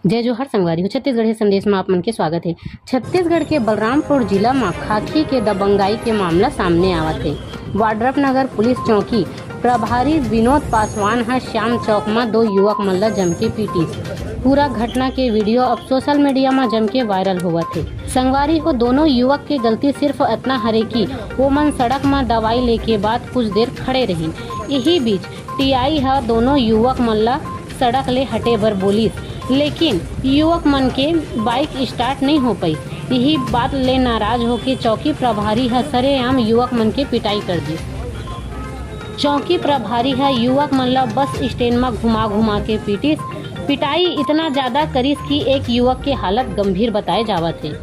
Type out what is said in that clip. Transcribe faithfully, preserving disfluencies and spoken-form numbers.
जय जोहार संगवारी हो, छत्तीसगढ़ी संदेश में आप मन के स्वागत है। छत्तीसगढ़ के बलरामपुर जिला में खाकी के दबंगाई के मामला सामने आवत है। वाड्रफनगर पुलिस चौकी प्रभारी विनोद पासवान ह श्याम चौक में दो युवक मन ल जम के पीटिस। पूरा घटना के वीडियो अब सोशल मीडिया में जम के वायरल होवत है। संगवारी हो, दोनों युवक के गलती सिर्फ अतना हरे कि वो मन सड़क में दवाई लेके बाद कुछ देर खड़े रहिन। यही बीच टीआई ह दोनों युवक मन ल सड़क ले हटे बर बोलिस, लेकिन युवक मन के बाइक स्टार्ट नहीं हो पाइस। यही बात ले नाराज होके चौकी प्रभारी ह सरेआम युवक मन के पिटाई कर दिस। चौकी प्रभारी ह युवक मन ल बस स्टैंड म घुमा घुमा के पीटिस। पिटाई इतना ज्यादा करिस कि एक युवक के हालत गंभीर बताए जावत हे।